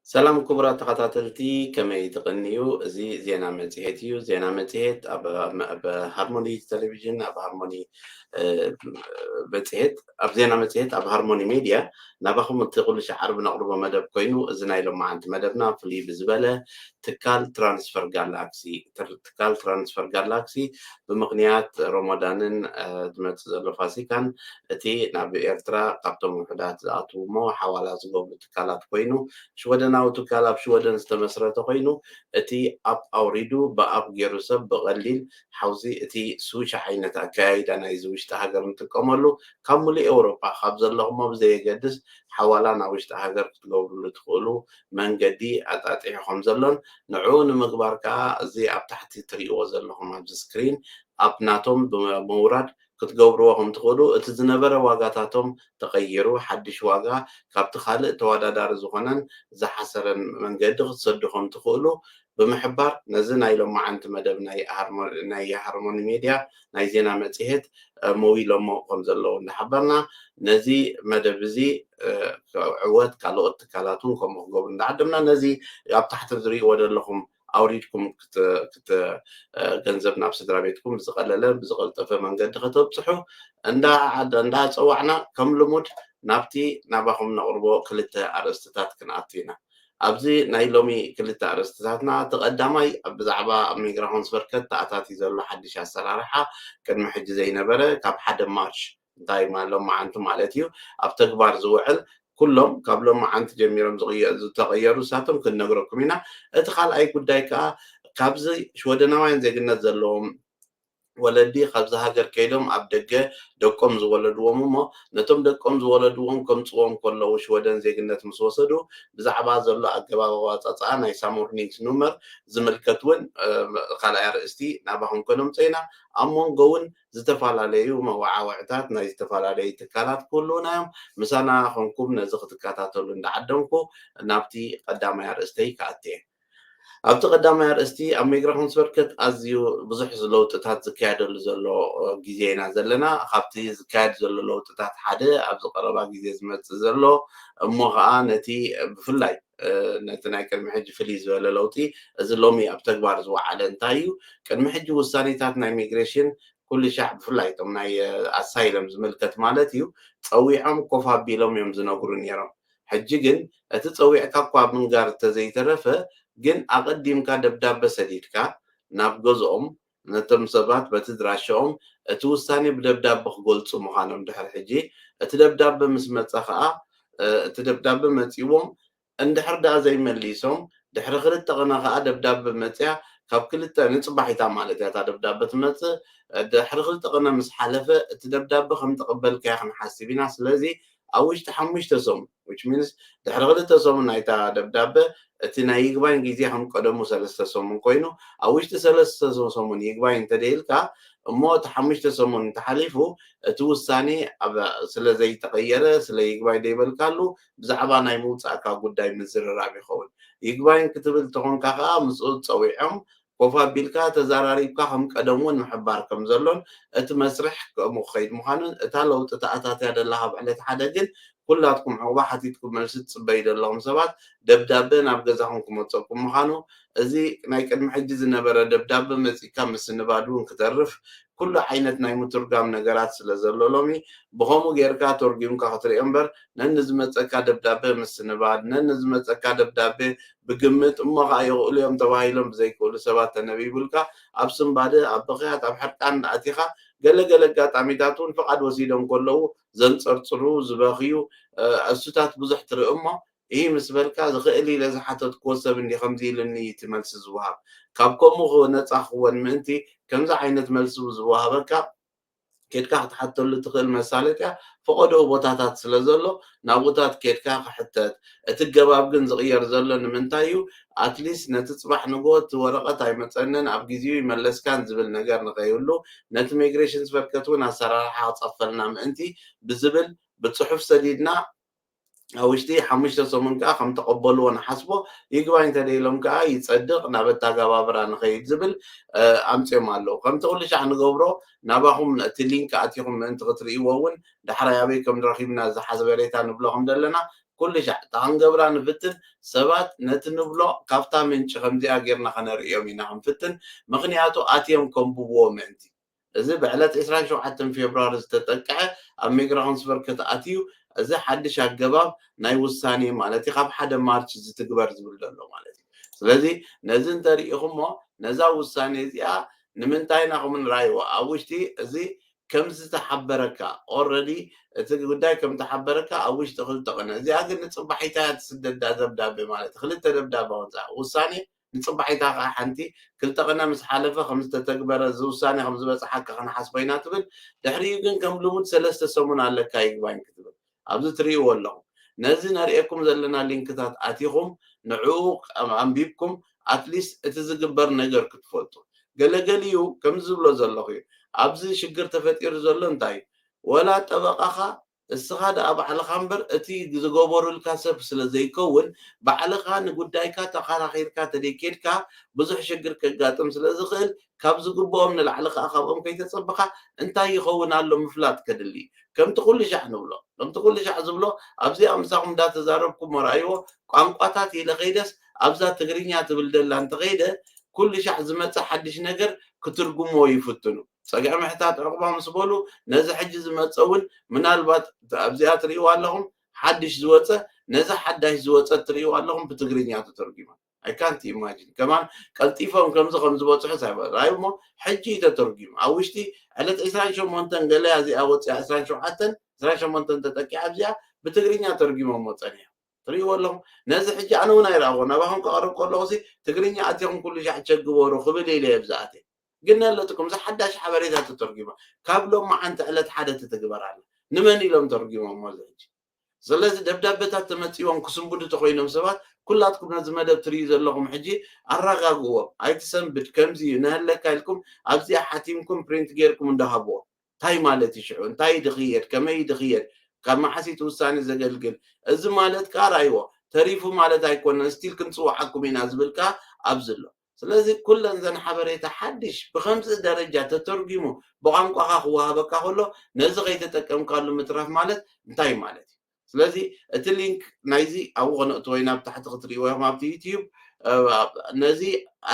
ሰላም ክቡራት ተኸታተልቲ፣ ከመይ ትቕንዩ? እዚ ዜና መጽሔት እዩ። ዜና መጽሔት ኣብ፣ ኣብ ሃርሞኒ ቴሌቪዥን፣ ኣብ ሃርሞኒ፣ እ፣ መጽሔት፣ ኣብ ዜና መጽሔት ኣብ ሃርሞኒ ሜድያ ናባኹም እቲ ኩሉ ሻዕ ዓርቢ ነቕርቦ መደብ ኮይኑ፣ እዚ ናይ ሎማዓንቲ መደብና ፍልይ ብዝበለ ትካል ትራንስፈር ጋላክሲ፣ ትር-፣ ትካል ትራንስፈር ጋላክሲ ብምኽንያት ሮሞዳንን፣ እ፣ ዝመጽእ ዘሎ ፋሲካን እቲ ናብ ኤርትራ ካብቶም ውሑዳት ዝኣትዉ እሞ ሓዋላ ዝገብሩ ትካላት ኮይኑ፣ ሽወደናዊ ትካል ኣብ ሽወደን ዝተመስረተ ኮይኑ፣ እቲ ኣፕ ኣውሪዱ ብኣፕ ገይሩ ሰብ ብቐሊል ሓውዚ እቲ ስዊሽ ዓይነት ኣከያይዳ ናይዚ ውሽጢ ሃገር ንጥቀመሉ ካብ ሙሉእ ኤውሮጳ ካብ ዘለኹሞ ብዘየገድስ ሓዋላ ናብ ውሽጢ ሃገር ክትገብሩሉ ትኽእሉ መንገዲ ኣጣጢሑ ከም ዘሎን ንዕኡ ንምግባር ከዓ እዚ ኣብ ታሕቲ ትሪእዎ ዘለኹም ኣብዚ ስክሪን ኣፕ ናቶም ብምውራድ ክትገብርዎ ከም ትኽእሉ፣ እቲ ዝነበረ ዋጋታቶም ተቐይሩ ሓድሽ ዋጋ ካብቲ ካልእ ተወዳዳሪ ዝኾነን ዝሓሰረን መንገዲ ክትሰዱ ከም ትኽእሉ ብምሕባር ነዚ ናይ ሎማዓንቲ መደብ ናይ ሃርሞ-፣ ናይ ሃርሞኒ ሜድያ ናይ ዜና መጽሔት፣ እ፣ መዊሎሞ ከም ዘለዉ እንዳሓበርና ነዚ መደብ እዚ፣ እ፣ ዕወት ካልኦት ትካላት እውን ከምኡ ክገብሩ እንዳዓደምና ነዚ ኣብ ታሕቲ ዝርእይዎ ዘለኹም ኣውሪድኩም ክት-፣ ክት-፣ እ፣ ገንዘብ ናብ ስድራ ቤትኩም ብዝቐለለ ብዝቐልጠፈ መንገዲ ከተብጽሑ እንዳ-፣ እንዳጸዋዕና ከም ልሙድ ናብቲ ናባኹም ነቕርቦ ክልተ ኣርእስትታት ክንኣቱ ኢና። ኣብዚ ናይ ሎሚ ክልተ ኣርእስትታትና እቲ ቀዳማይ ብዛዕባ ኣብ ሚግራሆንስ በርከት ተኣታትዩ ዘሎ ሓድሽ ኣሰራርሓ ቅድሚ ሕጂ ዘይነበረ ካብ ሓደ ማርች እንታይ ማ-፣ ሎማዓንቲ ማለት እዩ ኣብ ተግባር ዝውዕል ኩሎም ካብ ሎማዓንቲ ጀሚሮም ዝቕየ-፣ ዝተቐየሩ ንሳቶም ክንነግረኩም ኢና። እቲ ካልኣይ ጉዳይ ከዓ ካብዚ ሽወደናውያን ዜግነት ዘለዎም ወለዲ ካብዚ ሃገር ከይዶም ኣብ ደገ ደቆም ዝወለድዎም እሞ ነቶም ደቆም ዝወለድዎም ከምፅዎም ከለዉ ሽወደን ዜግነት ምስ ወሰዱ ብዛዕባ ዘሎ ኣገባብ ኣዋፃፅኣ ናይ ሳሞርኒንግስ ኑመር ዝምልከት እውን፣ እ፣ ካልኣይ ኣርእስቲ ናባኹም ከነምፀ ኢና። ኣብ መንጎ እውን ዝተፈላለዩ መወዓውዕታት ናይ ዝተፈላለዩ ትካላት ክህልዉና እዮም። ምሳና ኮንኩም ነዚ ክትከታተሉ እንዳዓደምኩ ናብቲ ቀዳማይ ኣርእስተይ ክኣቱ እየ። ኣብቲ ቀዳማይ ኣርእስቲ ኣብ ሚግራሆንስ በርከት ኣዝዩ ብዙሕ ለውጥታት ዝካየደሉ ዘሎ ግዜ ኢና ዘለና። ካብቲ ዝካየድ ዘሎ ለውጥታት ሓደ ኣብዚ ቀረባ ግዜ ዝመጽእ ዘሎ እሞ ኸዓ ነቲ ብፍላይ፣ እ፣ ነቲ ናይ ቅድሚ ሕጂ ፍልይ ዝበለ ለውጢ እዚ ሎሚ ኣብ ተግባር ዝወዓለ እንታይ እዩ? ቅድሚ ሕጂ ውሳኔታት ናይ ሚግሬሽን ኩሉ ሻዕ ብፍላይ እቶም ናይ፣ እ፣ ኣሳይለም ዝምልከት ማለት እዩ፣ ጸዊዖም ኮፍ ኣቢሎም እዮም ዝነግሩ ነይሮም። ሕጂ ግን እቲ ጸዊዕካ እኳ ምንጋር እንተዘይተረፈ ግን ኣቐዲምካ ደብዳበ ሰዲድካ ናብ ገዝኦም ነቶም ሰባት በቲ ድራሻኦም እቲ ውሳኔ ብደብዳበ ክገልጹ ምዃኖም ድሕሪ ሕጂ እቲ ደብዳበ ምስ መጸ ኸኣ፣ እ፣ እቲ ደብዳበ መጺዎም እንድሕር ደኣ ዘይመሊሶም ድሕሪ ክልተ ቅነ ኸኣ ደብዳበ መጽያ ካብ ክልተ ንጽባሒታ ማለት እያ እታ ደብዳበ ትመጽእ። ድሕሪ ክልተ ቅነ ምስ ሓለፈ እቲ ደብዳበ ከም ተቐበልካዮ ክንሓስብ ኢና። ስለዚ ኣብ ውሽጢ ሓሙሽተ ሰሙን፣ which means ድሕሪ ክልተ ሰሙን ናይታ ደብዳበ እቲ ናይ ይግባኝ ግዜ ከም ቀደሙ ሰለስተ ሰሙን ኮይኑ ኣብ ውሽጢ ሰለስተ ሰሙን ይግባኝ እንተደይልካ እሞ እቲ ሓሙሽተ ሰሙን እንተሓሊፉ እቲ ውሳኔ ኣብ፣ ስለ ዘይተቐየረ ስለ ይግባኝ ደይበልካሉ ብዛዕባ ናይ ምውጻእካ ጉዳይ ምዝርራብ ይኸውን። ይግባኝ ክትብል ተኾንካ ከኣ ምስኡ ጸዊዖም ኮፍ ኣቢልካ ተዘራሪብካ ከም ቀደም እውን ምሕባር ከም ዘሎን እቲ መስርሕ ከምኡ ክኸይድ ምዃኑን እታ ለውጢ ተኣታትያ ደላ ካብ ዕለት ሓደ ግን ኩላትኩም ዕቑባ ሓቲትኩም መልሲ ትጽበዩ ዘለኹም ሰባት ደብዳበ ናብ ገዛኹም ክመጸኩም ምዃኑ፣ እዚ ናይ ቅድሚ ሕጂ ዝነበረ ደብዳበ መጺእካ ምስንባድ እውን ክተርፍ ኩሉ ዓይነት ናይ ምትርጓም ነገራት ስለ ዘሎ ሎሚ ብኸምኡ ጌርካ ተርጒምካ ክትሪኦ እምበር ነንዝመጸካ ደብዳበ ምስንባድ፣ ነንዝመጸካ ደብዳበ ብግምት እሞ ኸዓ ይኽእሉ እዮም ተባሂሎም ብዘይክእሉ ሰባት ተነቢቡልካ ኣብ ስንባደ፣ ኣብ ብኽያት፣ ኣብ ሕርቃን ኣቲኻ ገለ ገለ ኣጋጣሚታት እውን ፍቓድ ወሲዶም ከለዉ ዘንጸርጽሩ፣ ዝበኽዩ፣ እ፣ እሱታት ብዙሕ ትርኢ እሞ ይህ ምስ በልካ ዝኽእል ኢለ ዝሓተትክዎ ሰብ እንዲ ከምዚ ኢሉኒ እቲ መልሲ ዝወሃብ። ካብ ከምኡ ኽ-፣ ነጻ ክወን ምእንቲ ከምዚ ዓይነት መልሲ ዝወሃበካ ኬድካ ክትሓተሉ ትኽእል መሳለጥያ ፈቐዶኡ ቦታታት ስለ ዘሎ ናብኡታት ኬድካ ክሕተት። እቲ ገባብ ግን ዝቕየር ዘሎ ንምንታይ እዩ? ኣትሊስት ነቲ ጽባሕ ንግሆ እቲ ወረቐት ኣይመጸንን ኣብ ግዜኡ ይመለስካን ዝብል ነገር ንኸይህሉ ነቲ ሚግሬሽን ዝፈርከት እውን ኣሰራርሓ ክጸፈልና ምእንቲ ብዝብል ብጽሑፍ ሰዲድና ኣብ ውሽጢ ሓሙሽተ ሰሙን ከኣ ከም ተቐበልዎ ንሓስቦ፣ ይግባኝ እንተደይሎም ከኣ ይጸድቕ፣ ናብ ኣተገባብራ ንኸይድ ዝብል፣ እ፣ ኣምጺኦም ኣለዉ። ከምቲ ኩሉ ሻዕ ንገብሮ፣ ናባኹም እቲ ሊንክ ኣቲኹም ምእንቲ ክትርእይዎ እውን፣ ዳሕራይ ኣበይ ከም ረኺብና እዚ ሓበሬታ ንብሎ ከም ዘለና፣ ኩሉ ሻዕ እታ ክንገብራ ንፍትን፣ ሰባት ነቲ ንብሎ ካብታ ምንጪ ከምዚኣ ጌርና ከነርእዮም ኢና ክንፍትን። ምኽንያቱ ኣትዮም ከንብብዎ ምእንቲ። እዚ ብዕለት ዕስራን ሸውዓተን ፌብርዋሪ ዝተጠቅዐ ኣብ ሚግራውንስበርግ ከተኣትዩ፣ እዚ ሓድሽ ኣገባብ ናይ ውሳኔ ማለት እዩ፣ ካብ ሓደ ማርች ዝትግበር ዝብል ዘሎ ማለት እዩ። ስለዚ ነዚ እንተሪኢኹሞ፣ ነዛ ውሳኔ እዚኣ ንምንታይ ኢና ከምንራይዎ ኣብ ውሽጢ እዚ ከም ዝተሓበረካ፣ ኦረዲ እቲ ጉዳይ ከም ተሓበረካ ኣብ ውሽጢ ክልተ ቅነ። እዚኣ ግን ንጽባሒታ እያ ትስደዳ ደብዳቤ ማለት እዩ። ክልተ ደብዳቤ ወጻ። ውሳኔ ንጽባሒታ ከኣ ሓንቲ፣ ክልተ ቅነ ምስ ሓለፈ ከም ዝተተግበረ፣ እዚ ውሳኔ ከም ዝበጽሓካ ክንሓስቦ ኢና ትብል። ድሕሪኡ ግን ከም ልሙድ ሰለስተ ሰሙን ኣለካ ይግባኝ ክትብል። ኣብዚ ትርእይዎ ኣለኹም። ነዚ ነርእየኩም ዘለና ሊንክታት ኣቲኹም ንዕኡ ኣንቢብኩም፣ ኣትሊስት እቲ ዝግበር ነገር ክትፈልጡ። ገለገሊኡ ከምዚ ዝብሎ ዘለኹ እዩ። ኣብዚ ሽግር ተፈጢሩ ዘሎ እንታይ እዩ? ወላ ጠበቓኻ እስኻ ደኣ ባዕልኻ እምበር፣ እቲ ዝገበሩልካ ሰብ ስለ ዘይከውን፣ ባዕልኻ ንጉዳይካ ተኸራኺርካ ተደይኬድካ ብዙሕ ሽግር ከጋጥም ስለ ዝኽእል፣ ካብ ዝግብኦም ንላዕሊ ከኣ ካብኦም ከይተጸበኻ እንታይ ይኸውን ኣሎ ምፍላጥ ከድሊ። ከምቲ ኩሉ ሻዕ ንብሎ፣ ከምቲ ኩሉ ሻዕ ዝብሎ፣ ኣብዚኣ ምሳኹም እንዳተዛረብኩሞ ረኣይዎ፣ ቋንቋታት ኢለ ከይደስ፣ ኣብዛ ትግርኛ ትብል ደላ እንተኸይደ፣ ኩሉ ሻዕ ዝመጽእ ሓድሽ ነገር ክትርጉምዎ ይፍትኑ። ጸግዒ ምሕታት ዕቑባ ምስ በሉ፣ ነዚ ሕጂ ዝመጸ እውን ምናልባት ኣብዚኣ ትርእይዋ ኣለኹም፣ ሓድሽ ዝወጸ፣ ነዛ ሓዳሽ ዝወጸት ትርእይዋ ኣለኹም ብትግርኛ ተተርጒማ። I can't imagine። ከማን ቀልጢፎም ከምዚ ከም ዝበጽሑ ሳይበ-፣ ራእዩ እሞ ሕጂ እዩ ተተርጒሙ። ኣብ ውሽጢ ዕለት ዕስራን ሸሞንተን ገለ እያ እዚኣ ወጺኣ፣ ዕስራን ሸውዓተን፣ ዕስራን ሸሞንተን ተጠቂዓ ኣብዚኣ ብትግርኛ ተርጒሞሞ ጸኒሖም። ትርእይዎ ኣለኹም። ነዚ ሕጂ ኣነ እውን ኣይረኣኹ። ናባኹም ክቐርብ ከለኹ ሲ ትግርኛ ኣቲኹም ኩሉ ሻዕ ቸክ ግበሩ ክብል ኢለ እየ ብዝኣትየ። ግን ነለጥኩም፣ እዛ ሓዳሽ ሓበሬታ ተተርጒማ። ካብ ሎማዓንቲ ዕለት ሓደ ትትግበር ኣላ። ንመን ኢሎም ተርጒሞሞ እዚ ሕጂ? ስለዚ ደብዳቤታት ተመጺዎም ክስንብዱ ተኾይኖም ሰባት፣ ኩላትኩም ነዚ መደብ ትርእዩ ዘለኹም ሕጂ ኣረጋግእዎም። ኣይትሰንብድ፣ ከምዚ እዩ፣ ንሀለካ ኢልኩም ኣብዚኣ ሓቲምኩም ፕሪንት ጌርኩም እንዳሃብዎ። እንታይ ማለት እዩ ሽዑ? እንታይ እዩ ድኽየድ? ከመይ እዩ ድኽየድ? ካብ መዓስ እዩ እቲ ውሳኔ ዘገልግል? እዚ ማለት ከኣ ራእይዎ፣ ተሪፉ ማለት ኣይኮነን፣ ስቲል ክንጽውዓኩም ኢና ዝብል ከኣ ኣብዚ ኣሎ። ስለዚ ኩለን ዘን ሓበሬታ ሓድሽ ብኸምዚ ደረጃ ተተርጒሙ ብቋንቋኻ ክወሃበካ ከሎ፣ ነዚ ከይተጠቀምካሉ ምትራፍ ማለት እንታይ ማለት እዩ? ስለዚ እቲ ሊንክ ናይዚ ኣብኡ ከነእትዎ ኢና፣ ኣብ ታሕቲ ክትርእይዎ ኢኹም ኣብቲ ዩትዩብ። እ፣ ነዚ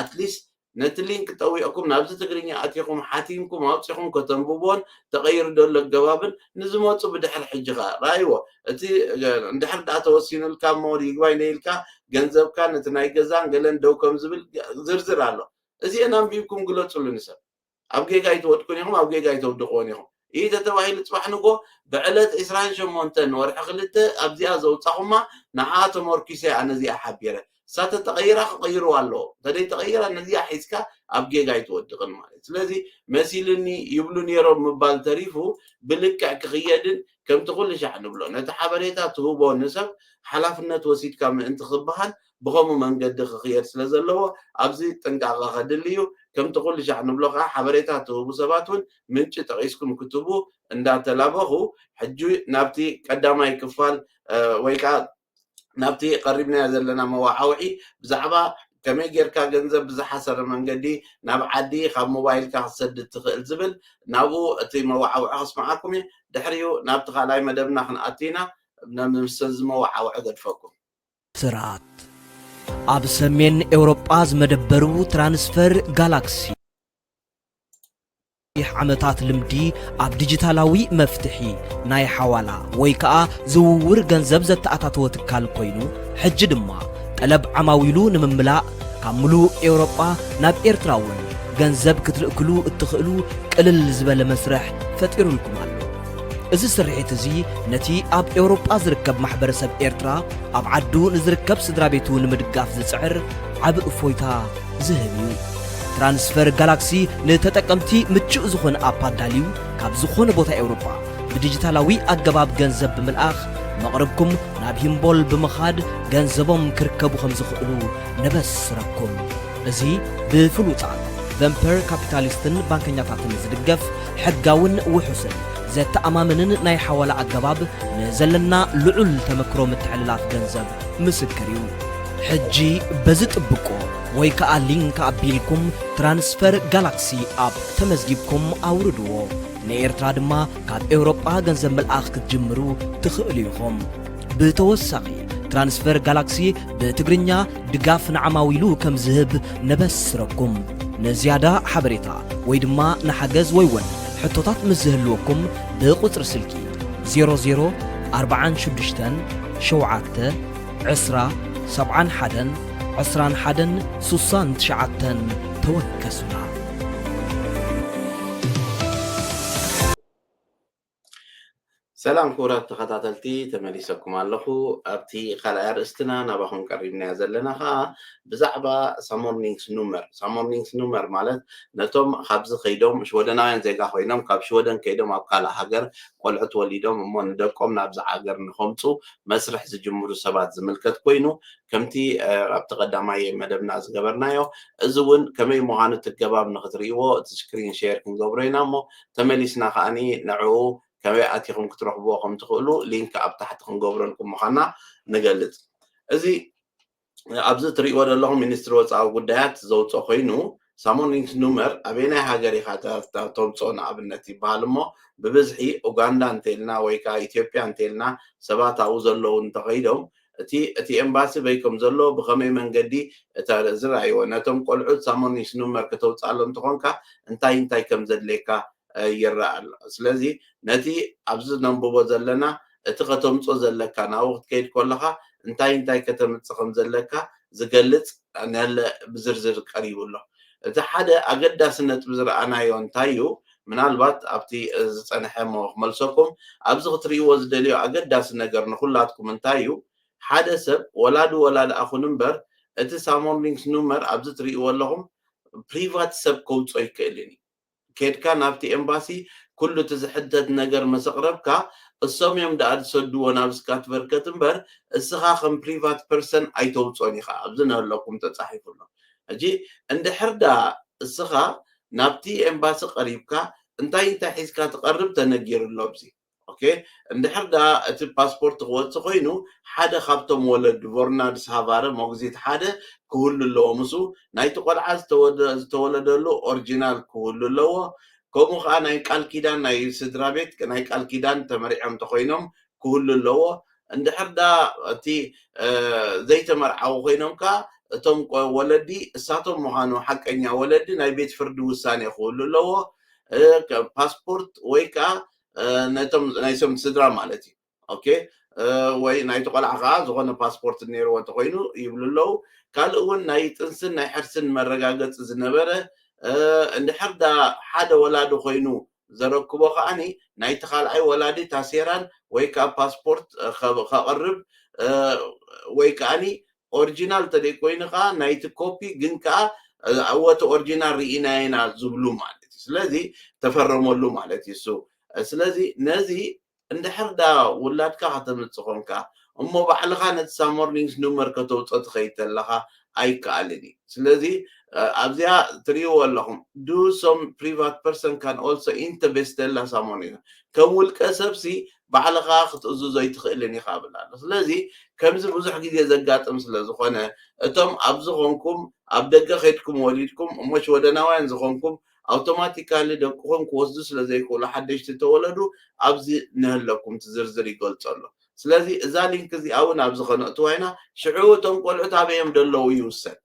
ኣትሊስት ነቲ ሊንክ ጠዊቕኩም ናብዚ ትግርኛ ኣቲኹም ሓቲምኩም ኣውጺኹም ከተንብብዎን ተቐይሩ ዘሎ ኣገባብን ንዝመጹ ብድሕሪ ሕጂ ኸኣ ረኣይዎ። እቲ፣ እ፣ እንድሕር ደኣ ተወሲኑልካ እሞ ይግባይ ነይልካ ገንዘብካ ነቲ ናይ ገዛን ገለን ደው ከም ዝብል ዝርዝር ኣሎ። እዚአን ኣንቢብኩም ግለጹሉ ንሰብ። ኣብ ጌጋ ኣይትወድቁን ኢኹም፣ ኣብ ጌጋ ኣይተውድቕዎን ኢኹም። ኢተ ተባሂሉ ጽባሕ ንጎ ብዕለት ዕስራን ሸሞንተን ወርሒ ክልተ ኣብዚኣ ዘውጻኹማ ንዓ ተመርኪሰ ኣነ እዚኣ ሓቢረ። እሳ ተተቐይራ ክቐይርዋ ኣለዎ። እንተደይ ተቐይራ ነዚኣ ሒዝካ ኣብ ጌጋ ኣይትወድቕን ማለት እዩ። ስለዚ መሲልኒ ይብሉ ነይሮም ምባል ተሪፉ ብልክዕ ክኽየድን ከምቲ ኩሉ ሻዕ ንብሎ ነቲ ሓበሬታ ትህቦ ንሰብ ሓላፍነት ወሲድካ ምእንቲ ክበሃል ብኸምኡ መንገዲ ክኽየድ ስለ ዘለዎ ኣብዚ ጥንቃቐ ከድሊ እዩ። ከምቲ ኩሉ ሻዕ ንብሎ ከኣ ሓበሬታ ትህቡ ሰባት እውን ምንጪ ጠቒስኩም ክትህቡ እንዳተላበኹ ሕጂ ናብቲ ቀዳማይ ክፋል፣ እ፣ ወይ ከኣ ናብቲ ቀሪብናዮ ዘለና መዋዓውዒ ብዛዕባ ከመይ ጌርካ ገንዘብ ብዝሓሰረ መንገዲ ናብ ዓዲ ካብ ሞባይልካ ክትሰድድ ትኽእል ዝብል ናብኡ እቲ መዋዓውዒ ከስምዓኩም እየ። ድሕሪኡ ናብቲ ካልኣይ መደብና ክንኣቱ ኢና። ናብ ምስዚ መዋዓውዒ ገድፈኩም። ስራት ኣብ ሰሜን ኤውሮጳ ዝመደበሩ ትራንስፈር ጋላክሲ ዓመታት ልምዲ ኣብ ዲጂታላዊ መፍትሒ ናይ ሓዋላ ወይ ከኣ ዝውውር ገንዘብ ዘተኣታተወ ትካል ኮይኑ፣ ሕጂ ድማ ጠለብ ዓማዊሉ ንምምላእ ካብ ምሉእ ኤውሮጳ ናብ ኤርትራ እውን ገንዘብ ክትልእክሉ እትኽእሉ ቅልል ዝበለ መስርሕ ፈጢሩልኩም ኣሎ። እዚ ስርሒት እዚ ነቲ ኣብ ኤውሮጳ ዝርከብ ማሕበረሰብ ኤርትራ ኣብ ዓዱ ንዝርከብ ስድራ ቤቱ ንምድጋፍ ዝጽዕር ዓቢ እፎይታ ዝህብ እዩ። ትራንስፈር ጋላክሲ ንተጠቀምቲ ምቹእ ዝኾነ ኣፕ ኣዳልዩ ካብ ዝኾነ ቦታ ኤውሮጳ ብዲጂታላዊ ኣገባብ ገንዘብ ብምልኣኽ መቕርብኩም ናብ ሂምቦል ብምኻድ ገንዘቦም ክርከቡ ከም ዝኽእሉ ነበስረኩም። እዚ ብፍሉጣት ቨምፐር ካፒታሊስትን ባንከኛታትን ዝድገፍ ሕጋውን ውሑስን ዘተኣማምንን ናይ ሓዋላ ኣገባብ ንዘለና ልዑል ተመክሮ ምትሕልላፍ ገንዘብ ምስክር እዩ። ሕጂ በዚ ጥብቆ ወይ ከኣ ሊንክ ኣቢልኩም ትራንስፈር ጋላክሲ ኣፕ ተመዝጊብኩም ኣውርድዎ። ንኤርትራ ድማ ካብ ኤውሮጳ ገንዘብ ምልኣኽ ክትጅምሩ ትኽእሉ ኢኹም። ብተወሳኺ፣ ትራንስፈር ጋላክሲ ብትግርኛ ድጋፍ ንዓማዊሉ ከም ዝህብ ነበስረኩም። ንዝያዳ ሓበሬታ ወይ ድማ ንሓገዝ ወይ እውን ሕቶታት ምስ ዝህልወኩም፣ ብቁጽሪ ስልኪ ዜሮ ዜሮ ኣርባዓን ሽዱሽተን ሸውዓተ ዕስራ ሰብዓን ሓደን ዕስራን ሓደን ሱሳን ትሽዓተን ተወከሱና። ሰላም ክቡራት ተኸታተልቲ፣ ተመሊሰኩም ኣለኹ። ኣብቲ ካልኣይ ኣርእስትና ናባኹም ቀሪብናዮ ዘለና ኸዓ ብዛዕባ ሳሞርኒንግስ ኑመር። ሳሞርኒንግስ ኑመር ማለት ነቶም ካብዚ ከይዶም ሽወደናውያን ዜጋ ኮይኖም ካብ ሽወደን ከይዶም ኣብ ካልእ ሃገር ቆልዑት ወሊዶም እሞ ንደቆም ናብዚ ሃገር ንኸምፁ መስርሕ ዝጅምሩ ሰባት ዝምልከት ኮይኑ ከምቲ ኣብቲ ቀዳማይ መደብና ዝገበርናዮ እዚ እውን ከመይ ምዃኑ እቲ ገባብ ንክትርእይዎ እቲ ስክሪን ሼር ክንገብሮ ኢና እሞ ተመሊስና ከዓኒ ንዕኡ ከመይ ኣቲኹም ክትረኽብዎ ከም ትኽእሉ ሊንክ ኣብ ታሕቲ ክንገብረልኩም ምዃና ንገልጽ። እዚ ኣብዚ እትርእይዎ ዘለኹም ሚኒስትሪ ወፃኢ ጉዳያት ዘውፅኦ ኮይኑ ሳሞኒንግስ ኑመር ኣበየናይ ሃገር ኢኻ ተምፅኦ ንኣብነት ይበሃል እሞ ብብዝሒ ኡጋንዳ እንተልና ወይ ከዓ ኢትዮጵያ እንተልና ሰባት ኣብኡ ዘለዉ እንተኸይዶም እቲ እቲ ኤምባሲ በይ ከም ዘሎ ብኸመይ መንገዲ እታ ዝረኣይዎ ነቶም ቆልዑት ሳሞኒንግስ ኑመር ከተውፅኣሎም እንተኾንካ እንታይ እንታይ ከም ዘድልየካ ይረኣ ኣሎ። ስለዚ ነቲ ኣብዚ ነንብቦ ዘለና እቲ ከተምጾ ዘለካ ናብኡ ክትከይድ ከለኻ እንታይ እንታይ ከተምጽእ ከም ዘለካ ዝገልጽ ነለ ብዝርዝር ቀሪቡ ኣሎ። እቲ ሓደ ኣገዳሲ ነጥቢ ዝረኣናዮ እንታይ እዩ? ምናልባት ኣብቲ ዝጸንሐ እሞ ክመልሰኩም ኣብዚ ክትርእይዎ ዝደልዮ ኣገዳሲ ነገር ንኹላትኩም እንታይ እዩ? ሓደ ሰብ ወላዲ ወላዲ ኣኹን እምበር እቲ ሳሞርኒንግስ ኑመር ኣብዚ ትርእይዎ ኣለኹም ፕሪቫት ሰብ ከውጾ ይክእልን እዩ። ኬድካ ናብቲ ኤምባሲ ኩሉ እቲ ዝሕተት ነገር መሰቕረብካ እሶም እዮም ደኣ ዝሰድዎ ናብ ስካትቨርከት እምበር እስኻ ከም ፕሪቫት ፐርሰን ኣይተውፅኦን ኢኻ ኣብዚ ነህለኩም ተፃሒፉ ኣሎ። ሕጂ እንድሕር ደኣ እስኻ ናብቲ ኤምባሲ ቀሪብካ እንታይ እንታይ ሒዝካ ትቐርብ ተነጊሩ ኣሎ ኣብዚ ኦኬ እንድሕር ደኣ እቲ ፓስፖርት ክወፅእ ኮይኑ ሓደ ካብቶም ወለዱ ቮርናድስ ሃቫረ ሞግዚት ሓደ ክህሉ ኣለዎ ምስኡ ናይቲ ቆልዓ ዝተወለደሉ ኦሪጂናል ክህሉ ኣለዎ ከምኡ ከዓ ናይ ቃል ኪዳን ናይ ስድራ ቤት ናይ ቃል ኪዳን ተመሪዖም እንተኮይኖም ክህሉ ኣለዎ እንድሕር ደኣ እቲ ዘይተመርዓዊ ኮይኖም ከዓ እቶም ወለዲ እሳቶም ምዃኑ ሓቀኛ ወለዲ ናይ ቤት ፍርዲ ውሳኔ ክህሉ ኣለዎ ፓስፖርት ወይ ከዓ ነቶም ናይሶም ስድራ ማለት እዩ ኦኬ ወይ ናይቲ ቆልዓ ከዓ ዝኾነ ፓስፖርት ነይርዎ እንተኮይኑ ይብሉ ኣለዉ ካልእ እውን ናይ ጥንስን ናይ ሕርስን መረጋገፂ ዝነበረ እንድሕር ዳ ሓደ ወላዲ ኮይኑ ዘረክቦ ከዓኒ ናይቲ ካልኣይ ወላዲ ታሴራን ወይ ከዓ ፓስፖርት ከቕርብ ወይ ከዓኒ ኦሪጂናል ተደይ ኮይኑ ከዓ ናይቲ ኮፒ ግን ከዓ እወ እቲ ኦሪጂናል ርኢናየና ዝብሉ ማለት እዩ ስለዚ ተፈረመሉ ማለት እዩ እሱ ስለዚ ነዚ እንድሕር ዳ ውላድካ ከተምፅእ ኮንካ እሞ ባዕልኻ ነቲ ሳሞርኒንግስ ኑመር ከተውፅኦ ትኸይድ ተለኻ ኣይከኣልን እዩ ስለዚ ኣብዚኣ ትርእይዎ ኣለኹም do some private person can also intervene ተላ ሳሞርኒንግ ከም ውልቀ ሰብሲ ባዕልኻ ክትእዝዞ ኣይትኽእልን ኢኻ ብል ኣሎ ስለዚ ከምዚ ብዙሕ ግዜ ዘጋጥም ስለ ዝኾነ እቶም ኣብ ዝኾንኩም ኣብ ደገ ከድኩም ወሊድኩም እሞ ሽወደናውያን ዝኾንኩም ኣውቶማቲካሊ ደቅኹም ክወስዱ ስለ ዘይክእሉ ሓደሽቲ ተወለዱ ኣብዚ ንህለኩም ትዝርዝር ይገልጾ ኣሎ ስለዚ እዛ ሊንክ እዚኣ እውን ኣብዚ ከነእትዋ ኢና ሽዑ እቶም ቆልዑት ኣበዮም ደለዉ ይውሰን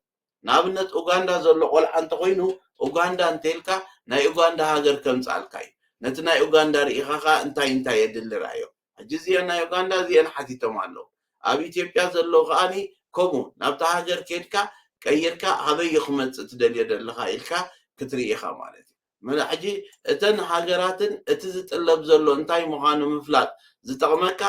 ንኣብነት ኡጋንዳ ዘሎ ቆልዓ እንተኮይኑ ኡጋንዳ እንተልካ ናይ ኡጋንዳ ሃገር ከምፅኣልካ እዩ ነቲ ናይ ኡጋንዳ ርኢኻ ከዓ እንታይ እንታይ የድሊ ርኣዮ ሕጂ እዚአን ናይ ኡጋንዳ እዚአን ሓቲቶም ኣለዉ ኣብ ኢትዮጵያ ዘለዉ ከዓኒ ከምኡ ናብታ ሃገር ኬድካ ቀይርካ ሃበይ ክመፅእ ትደልዮ ዘለካ ኢልካ ክትርኢ ኢኻ ማለት እዩ ሕጂ እተን ሃገራትን እቲ ዝጥለብ ዘሎ እንታይ ምዃኑ ምፍላጥ ዝጠቕመካ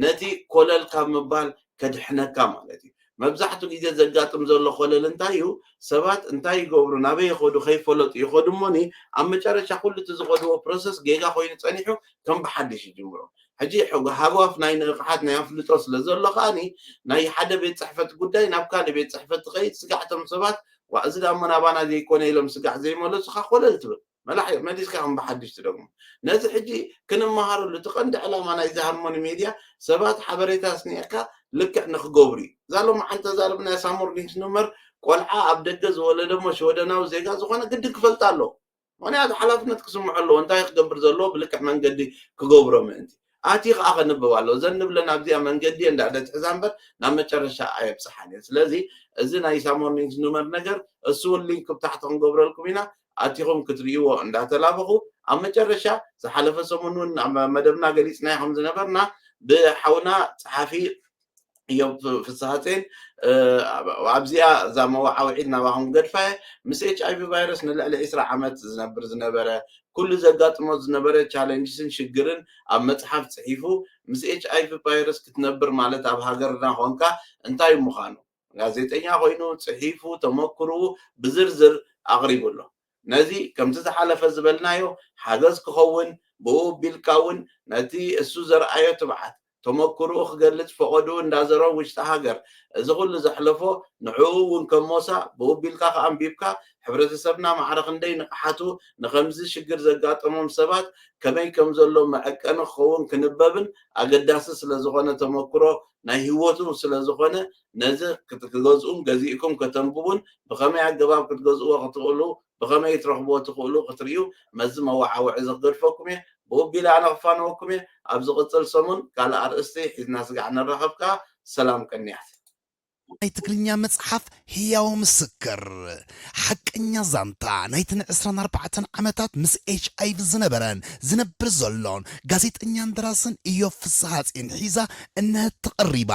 ነቲ ኮለል ካብ ምባል ከድሕነካ ማለት እዩ መብዛሕትኡ ግዜ ዘጋጥም ዘሎ ኮለል እንታይ እዩ ሰባት እንታይ ይገብሩ ናበይ ይኸዱ ከይፈለጡ ይኸዱ እሞኒ ኣብ መጨረሻ ኩሉ እቲ ዝኸድዎ ፕሮሰስ ጌጋ ኮይኑ ፀኒሑ ከም ብሓድሽ ይጅምሮ ሕጂ ሃጓፍ ናይ ንቕሓት ናይ ኣፍልጦ ስለ ዘሎ ከዓኒ ናይ ሓደ ቤት ፅሕፈት ጉዳይ ናብ ካልእ ቤት ፅሕፈት ትኸይድ ስጋዕቶም ሰባት ዋ እዚ ዳሞ ናባና ዘይኮነ ኢሎም ስጋዕ ዘይመለሱካ ኮለል ትብል መላሕ መሊስካ ከም ብሓድሽ ትደግሞ ነዚ ሕጂ ክንመሃረሉ እቲ ቀንዲ ዕላማ ናይዚ ሃርሞኒ ሜድያ ሰባት ሓበሬታ ስኒዕካ ልክዕ ንክገብሩ እዩ እዛ ሎማዓንቲ ተዛረብናያ ሳሞርኒንግስ ኑመር ቆልዓ ኣብ ደገ ዝወለደ እሞ ሽወደናዊ ዜጋ ዝኾነ ግድን ክፈልጣ ኣለዎ ምኽንያቱ ሓላፍነት ክስምዖ ኣለዎ እንታይ ክገብር ዘለዎ ብልክዕ መንገዲ ክገብሮ ምእንቲ ኣቲ ከዓ ከንብብ ኣሎ። እዘን ንብለን ኣብዚኣ መንገዲ እየ እንዳደት ሕዛ እምበር ናብ መጨረሻ ኣየብፅሓን እየ። ስለዚ እዚ ናይ ሳሞርኒንግ ኑመር ነገር እሱ እውን ሊንክ ብታሕቲ ክንገብረልኩም ኢና። ኣቲኹም ክትርእይዎ እንዳተላበኹ ኣብ መጨረሻ ዝሓለፈ ሰሙን እውን ኣብ መደብና ገሊፅናዮ ከም ዝነበርና ብሓውና ፀሓፊ እዮም ፍስሃፀን ኣብዚኣ እዛ መዋዓውዒት ናባኹም ገድፋ እየ። ምስ ኤች ኣይቪ ቫይረስ ንልዕሊ ዕስራ ዓመት ዝነብር ዝነበረ ኩሉ ዘጋጥሞ ዝነበረ ቻለንጅስን ሽግርን ኣብ መፅሓፍ ፅሒፉ ምስ ኤች ኣይቪ ቫይረስ ክትነብር ማለት ኣብ ሃገርና ኮንካ እንታይ ምዃኑ ጋዜጠኛ ኮይኑ ፅሒፉ ተመክርኡ ብዝርዝር ኣቕሪቡ ኣሎ። ነዚ ከምቲ ዝሓለፈ ዝበልናዮ ሓገዝ ክኸውን ብኡ ቢልካ እውን ነቲ እሱ ዘርኣዮ ትብዓት ተመክርኡ ክገልፅ ፈቐድኡ እንዳዘረቡ ውሽጢ ሃገር እዚ ኩሉ ዘሕለፎ ንዕኡ እውን ከም ሞሳ ብኡ ቢልካ ከኣንቢብካ ሕብረተሰብና ማዕረ ክንደይ ንቕሓቱ ንከምዚ ሽግር ዘጋጠሞም ሰባት ከመይ ከም ዘሎ መዐቀኒ ክኸውን ክንበብን ኣገዳሲ ስለዝኾነ ተመክሮ ናይ ህይወቱ ስለዝኾነ ነዚ ክገዝኡን ገዚእኩም ከተንብቡን ብኸመይ ኣገባብ ክትገዝእዎ ክትኽእሉ ብኸመይ ትረኽብዎ ትኽእሉ ክትርእዩ መዚ መዋዓውዒ ዝገድፈኩም እየ። ብኡ ቢለ ኣነ ክፋነወኩም እየ። ኣብ ዝቕፅል ሰሙን ካልእ ኣርእስቲ ሒዝና ስጋዕ ንራኸብ ከኣ። ሰላም ቅንያት። ናይ ትግርኛ መጽሓፍ ህያው ምስክር ሓቀኛ ዛንታ ናይተን ዕስራን ኣርባዕተን ዓመታት ምስ ኤች ኣይቪ ዝነበረን ዝነብር ዘሎን ጋዜጠኛን ደራስን እዮብ ፍስሃጼን ሒዛ እነሀት ተቐሪባ።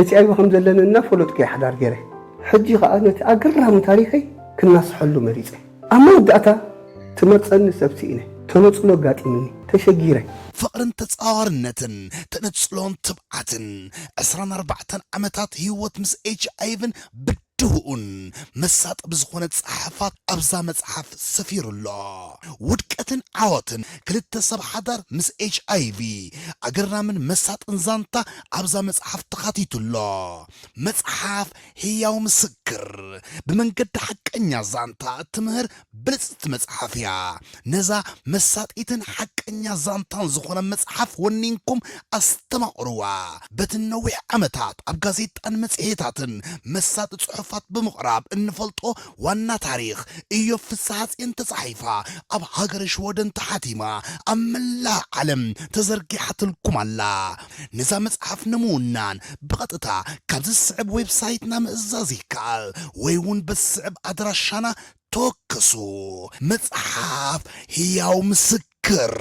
ኤች ኣይቪ ከም ዘለኒ እናፈለጥኩ እየ ሓዳር ገይረ። ሕጂ ከኣ ነቲ ኣገራሚ ታሪኸይ ክናስሐሉ መሪጸ። ኣብ መወዳእታ ትመርጸኒ ሰብ ስኢነ። ተነጽሎ ኣጋጢምኒ። ተሸጊረ። ፍቕርን ተጻዋርነትን ተነጽሎን ትብዓትን ዕስራን ኣርባዕተን ዓመታት ህይወት ምስ ኤች ኣይቪን ብድህኡን መሳጢ ብዝኾነ ጸሓፋት ኣብዛ መጽሓፍ ሰፊሩ ኣሎ። ውድቀትን ዓወትን ክልተ ሰብ ሓዳር ምስ ኤች ኣይቪ ኣገራምን መሳጥን ዛንታ ኣብዛ መጽሓፍ ተኻቲቱ ኣሎ። መጽሓፍ ህያው ምስክር ብመንገዲ ሓቀኛ ዛንታ እትምህር ብልጽቲ መጽሓፍ እያ። ነዛ መሳጢትን ሓቀኛ ዛንታን ዝኾነ መጽሓፍ ወኒንኩም ኣስተማቕርዋ። በቲ ነዊሕ ዓመታት ኣብ ጋዜጣን መጽሔታትን መሳጢ ጽሑፋት ብምቕራብ እንፈልጦ ዋና ታሪኽ እዮብ ፍስሃጼን ተጻሒፋ ኣብ ሃገረ ሽወደን ተሓቲማ ኣብ መላእ ዓለም ተዘርጊሓትልኩም ኣላ። ነዛ መጽሓፍ ንምውናን ብቐጥታ ካብ ዝስዕብ ዌብሳይትና ምእዛዝ ይከኣል ወይ እውን በቲ ዝስዕብ ኣድራሻና ተወከሱ። መጽሓፍ ህያው ምስክር።